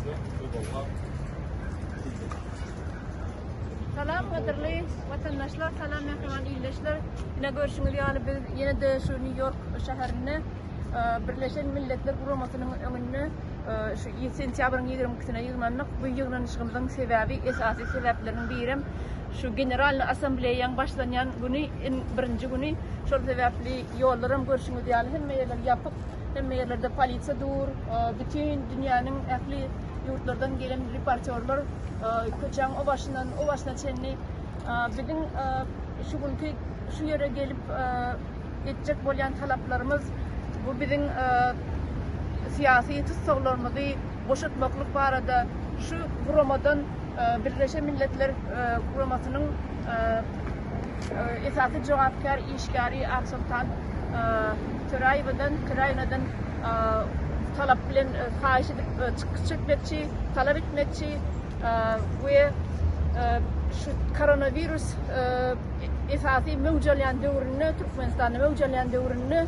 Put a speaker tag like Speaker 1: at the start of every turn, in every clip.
Speaker 1: sizi gollap bildik.
Speaker 2: Salam gadyrly watandaşlar, salam mähriban ildeşler. Ine görşüňiz ýaly biz ýene-de şu Nýu-Ýork şäherinde Birleşen Milletler Guramasynyň öňünde şu sentýabryň 22-sine ýygnandyk. Bu ýygnanyşygymyzyň sebäbi, esasy sebäpleriniň birem şu Generalnyý Assambleýaň başlanýan güni, iň birinji güni. Şol sebäpli ýollaram görşüňiz ýaly hemme ýerler ýapyk, hemme ýerlerde polisiýa dur. Bütin dünýäniň ähli ýurtlardan gelen reportýorlar köçäň o başyndan o başyna çenli biziň şu günki şu ýere gelip etjek bolýan talaplarymyz bu biziň syýasy tussaglarymyzy boşatmaklyk barada şu guramadan Birleşen Milletler Guramasynyň esasy jogapkär işgäri Aksoltan Töräýewadan, Töräýewadan talap bilen haýyş edip çykyş etmekçi, talap etmekçi we şu koronawirus esasy möwç alýan döwründe, Türkmenistanda möwç alýan döwründe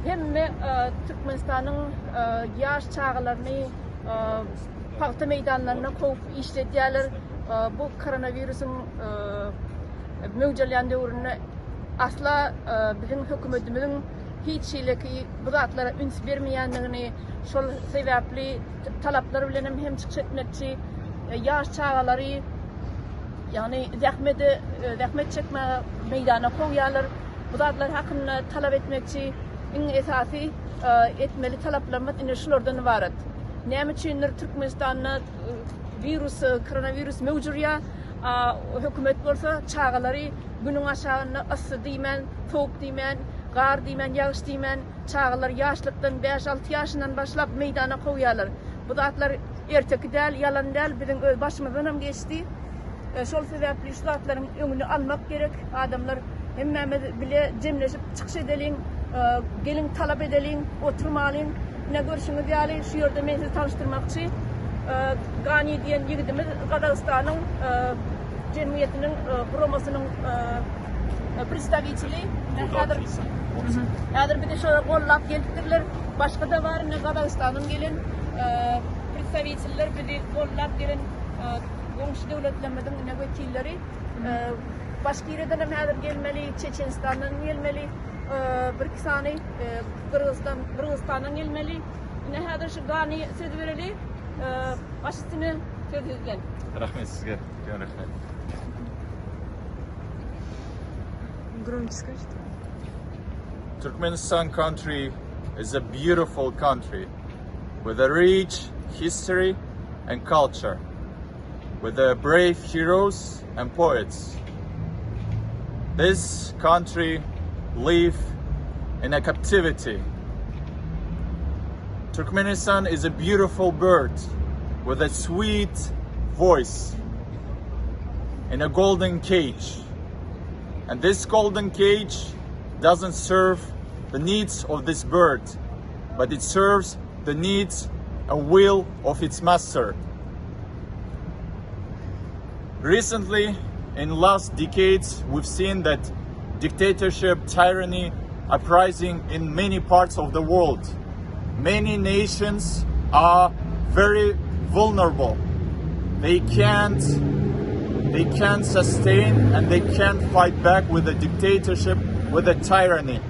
Speaker 2: hemme Türkmenistanyň ýaş çagalaryny pagta meýdanlaryna kowup işledýärler. Bu koronawirusyň möwç alýan döwründe asla biziň hökümetimiziň hiç hili bu zatlara üns bermeýändigini, şol sebäpli talaplar bilen hem çykyş etmekçi. Ýaş çagalary ýagny zähmete zähmet çekmäge meýdana kowýarlar. Bu zatlar hakynda talap etmekçi. Iň esasy etmeli talaplarymyz ine şulardan ybarat. Näme üçindir Türkmenistanda wirus, koronawirus möwç urýar, a hökümet bolsa çagalary günüň aşagynda yssy diýmän, sowuk diýmän, gar diýmän, ýagyş diýmän çagalary ýaşlykdan bäş-alty ýaşyndan başlap meýdana kowýarlar. Bu zatlar erteki däl, ýalan däl, biziň öz başymyzdanam geçdi. Şol sebäpli şu zatlaryň öňüni almak gerek. Adamlar hemmämiz bile jemleşip çykyş edeliň, geliň talap edeliň, oturmalyň. Ine görşüňiz ýaly şu ýerde men sizi tanyşdyrmakçy. Gani diýen ýigidimiz Gazagystanyň jemgyýetiniň guramasynyň predstawiteli. Häzir häzir bizi şo gollap gelipdirler. Başga-da bar ine Gazagystandan gelen predstawiteller bizi gollap gelen goňşy döwletlerimiziň ine wekilleri. Başkiriýadan hem häzir gelmeli, Çeçenistandan gelmeli, bir-iki sany Gyrgyzdan, Gyrgyzystandan gelmeli. Ine häzir şu Gani söz bereli. Baş üstüne söz sizden.
Speaker 1: Rahmet sizge. Үлкен рахмет.
Speaker 3: Громче скажите.
Speaker 1: Turkmenistan country is a beautiful country with a rich history and culture, with the brave heroes and poets. This country live in a captivity. Turkmenistan is a beautiful bird with a sweet voice in a golden cage. And this golden cage doesn't serve the needs of this bird, but it serves the needs and will of its master. Recently, in last decades, we've seen that dictatorship, tyranny, uprising in many parts of the world. Many nations are very vulnerable. They can't they can't sustain and they can't fight back with a dictatorship, with a tyranny.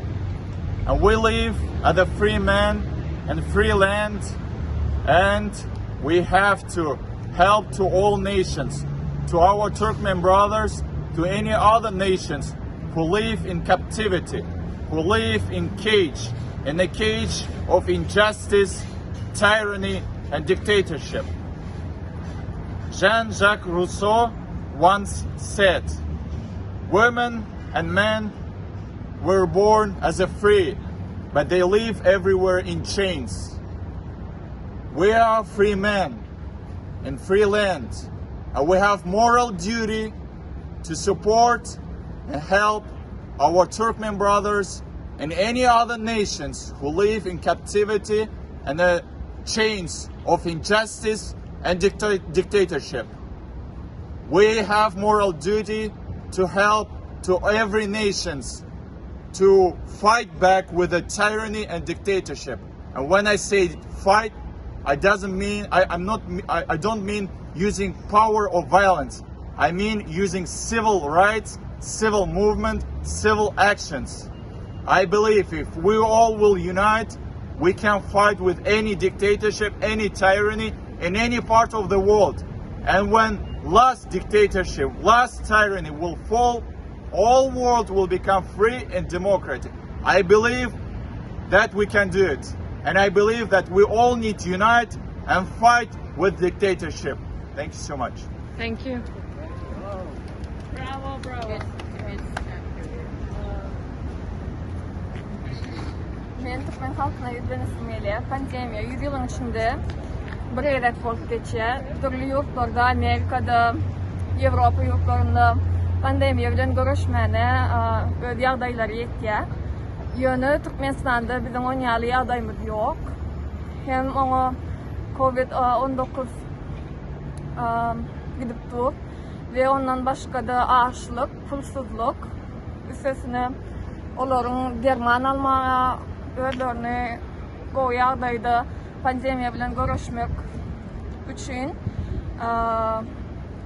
Speaker 1: And we live as a free man and free land, and we have to help to all nations, to our Turkmen brothers, to any other nations who live in captivity, who live in cage, in a cage of injustice, tyranny, and dictatorship. Jean-Jacques Rousseau once said, Women and men were born as a free, but they live everywhere in chains. We are free men in free land, and we have moral duty to support and help our Turkmen brothers and any other nations who live in captivity and the chains of injustice and dicta- dictatorship. We have moral duty to help to every nations to fight back with the tyranny and dictatorship. And when I say fight, I doesn't mean I, I'm not I, I don't mean using power or violence. I mean using civil rights, civil movement, civil actions. I believe if we all will unite, we can fight with any dictatorship, any tyranny in any part of the world. And when last dictatorship, last tyranny will fall, all world will become free and democratic. I believe that we can do it. And I believe that we all need to unite and fight with dictatorship. Thank you so much.
Speaker 3: Thank you.
Speaker 2: Bravo, bravo.
Speaker 4: Men türkmen halkyna ýüzlenesim gelýär. Pandemiýa 100 ýylyň içinde bir gezek bolup geçýär. Dürli ýurtlarda, Amerikada, Ýewropa ýurtlarynda pandemiýa bilen göreşmäne öz ýagdaýlary ýetýär. Ýöne Türkmenistanda biziň on ýaly ýagdaýymyz ýok. Hem oňa Covid 19 gidip dur we ondan başga-da açlyk, pulsuzlyk, üstesine olaryň derman almaga, özlerini gowy ýagdaýda pandemiýa bilen göreşmek üçin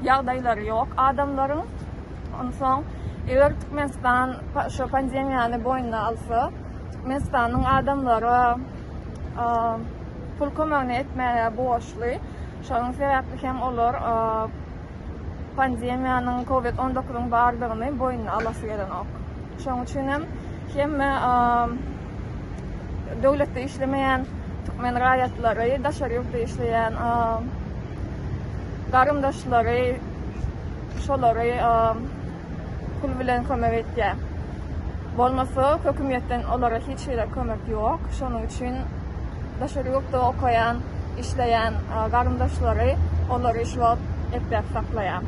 Speaker 4: ýagdaýlary ýok adamlaryň. Onsoň eger Türkmenistan şu pandemiýany boýnuna alsa, Türkmenistanyň adamlara pul kömegini etmäge borçly. Şonuň sebäpli hem olar pandemiýanyň Covid 19-yň bardygyny boýnuna alasy gelenok. Şonuň üçin hem hemme döwletde işlemeýän türkmen raýatlary, daşary ýurtda işleýän garyndaşlary şolary pul bilen kömek etýär. Bolmasa hökümetden olara hiç hili kömek ýok. Şonuň üçin daşary ýurtda okaýan, işleýän garyndaşlary olary şu wagt ekläp saklaýar.